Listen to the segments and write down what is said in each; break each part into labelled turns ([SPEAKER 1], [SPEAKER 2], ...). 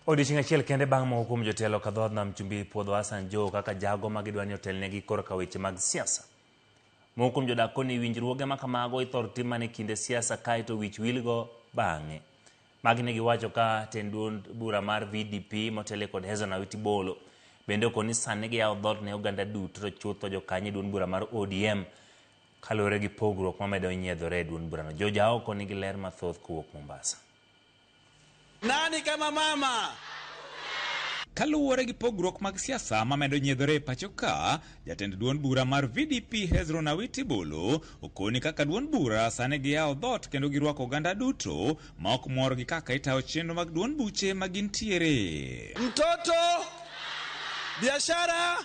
[SPEAKER 1] Odiechieng' achiel kende bang' moko kuom jotelo ka dhood Nam Chumbi puodho Hassan Joho kaka jago ma gidwa ni otelnegi korka weche mag siasa. Moko kuom jodak koni winjruoge ma kamago ithor tim mana e kinde siasa kae to wich wilgo bang'e. Magi ne giwacho ka tend duond bura mar VDP motele kod Hezron Awiti Bolo bende okoni sani giyawo dhoot ne oganda duto to chutho jokanyo e duond bura mar ODM kaluwore gi pogruok mamedo nyiedhore e duond burano. George Aoko nigi ler mathoth kowuok Mombasa.
[SPEAKER 2] Nani kama mama?
[SPEAKER 3] Kaluwore gi pogruok mag siasa mamedo nyiedhore e pacho ka, jatend duond bura mar VDP Hezron Awiti Bolo okoni kaka duond bura sani giyawo dhoot kendo girwako oganda duto ma ok mor gi kaka itayo chenro mag duond buche ma gintiere.
[SPEAKER 2] Mtoto, biashara.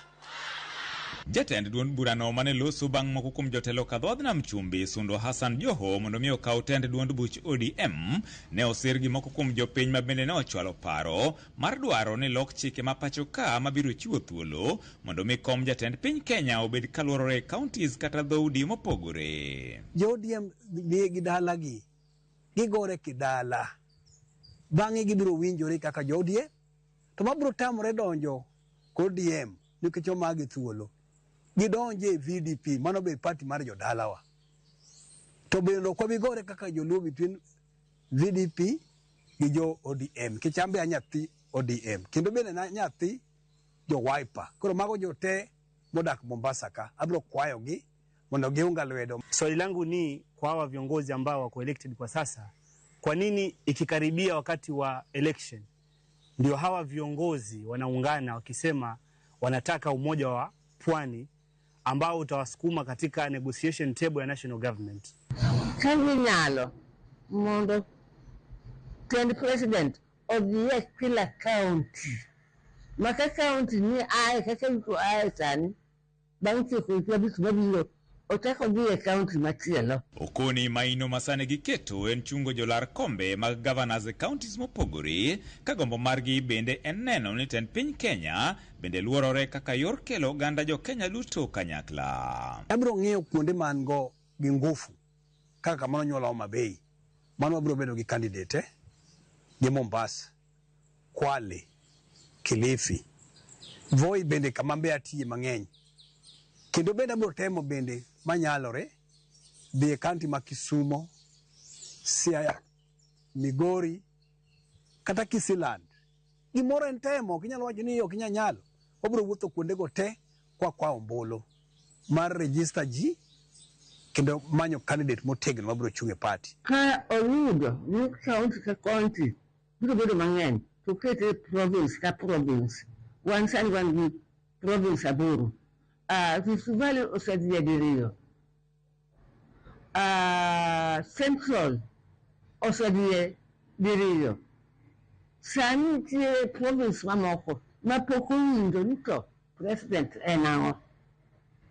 [SPEAKER 3] Jatend duond burano mane loso bang' moko kuom jotelo ka dhoodh Nam Chumbi sundo Hassan Joho mondo mi okaw tend duond buch ODM ne osir gi moko kuom jopiny ma bende ne ochwalo paro mar dwaro ni lok chike ma pacho ka mabiro chiwo thuolo mondo mi kom jatend piny Kenya obed kaluorore e counties kata dhoudi mopogore.
[SPEAKER 4] Jo ODM dhi gi dalagi, gigore kidala, bang'e gibiro winjore kaka jo ODM, to mabiro tamore donjo ODM nikech omagi thuolo, gidonje e VDP, mano be party mar jodalawa. To bende ok wabi gore kaka joluo between VDP gi jo ODM, nikech an be a nyathi ODM, kendo bende na nyathi jo Wiper. Koro mago jo te modak Mombasa ka, abiro kwayogi mondo giunga lwedo.
[SPEAKER 5] Swali langu ni kwa hawa viongozi ambao wako elected kwa sasa, kwa nini ikikaribia wakati wa election ndio hawa viongozi wanaungana wakisema wanataka umoja wa pwani ambao utawasukuma katika negotiation table ya national government?
[SPEAKER 6] Ka ginyalo mondo tend president odhi e kila county ma ka county ni ae kaka iko ae sani bang' tieko wiki abich mabiro ochak odhi e county machielo.
[SPEAKER 3] Okoni maino ma sani giketo en chungo jolar kombe mag governors e counties mopogore ka gombo margi bende en neno ni tend piny Kenya bende luorore kaka yor kelo oganda jo Kenya duto kanyakla.
[SPEAKER 4] Abiro ng'iyo kuonde ma an go gi ngufu kaka kamano nyuola Homa Bay, mano wabiro bedo gi candidate gi Mombasa, Kwale, Kilifi, Voi bende kama be atiye mang'eny. Kendo bende abiro temo bende manyalore dhi e county ma Kisumo, Siaya, Migori kata Kisiland. Gimoro en temo, ok inyal wacho ni ok inyal nyalo. Wabiro wuotho kuondego te kwa kwayo ombulu mar register ji kendo manyo candidate motegno mabiro chung' e party.
[SPEAKER 6] Ka oyudo ni county ka county biro bedo mang'eny to kete e province ka province. Wan sani wan gi province aboro. Rift Valley osedhi e diriyo. Central osedhi e diriyo. Sani nitie province mamoko ma pok owinjo ni to president en ang'o,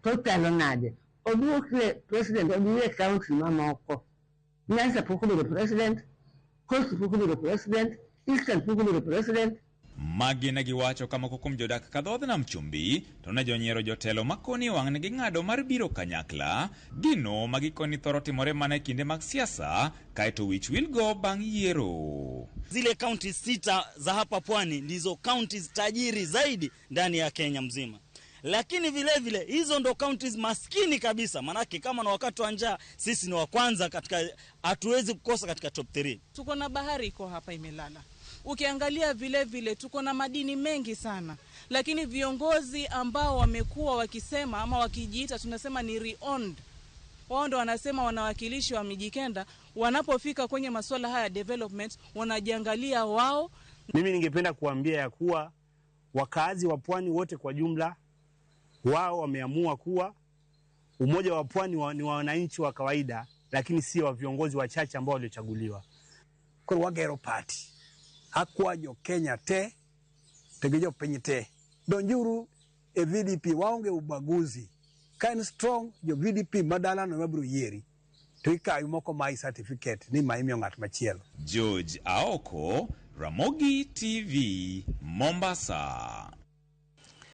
[SPEAKER 6] to ochalo nade. Oduokie president odhi e county mamoko. Nyanza pok obedo president, Coast pok obedo president, Eastern pok obedo president.
[SPEAKER 3] Magi ne giwacho ka moko kuom jodak ka dhoodh Nam Chumbi to ne jonyiero jotelo ma koni wang' ne ging'ado mar biro kanyakla, gino ma gikoni thoro timore mana e kinde mag siasa kaeto wich wilgo bang' yiero.
[SPEAKER 7] Zile kaunti sita za hapa pwani ndizo kaunti tajiri zaidi ndani ya Kenya mzima, lakini vile vile hizo ndo counties maskini kabisa, manake kama na wakati wa njaa sisi ni wa kwanza katika, hatuwezi kukosa katika top 3.
[SPEAKER 8] Tuko na bahari iko hapa imelala. Ukiangalia vile vile tuko na madini mengi sana, lakini viongozi ambao wamekuwa wakisema ama wakijiita tunasema ni reowned, wao ndo wanasema wanawakilishi wa Mijikenda, wanapofika kwenye masuala haya development wanajiangalia wao.
[SPEAKER 5] Mimi ningependa kuambia ya kuwa wakazi wa pwani wote kwa jumla wao wameamua kuwa umoja wa pwani ni wa wananchi wa kawaida, lakini sio wa viongozi wachache ambao waliochaguliwa.
[SPEAKER 4] Koro wagero party, akwa jo Kenya te to gi jopiny te, donjuru e VDP, waonge ubaguzi. Ka en strong jo VDP madalano ema biro yieri, to ikawi moko mayi certificate ni ma imiyo ng'at machielo.
[SPEAKER 3] George Aoko, Ramogi TV, Mombasa.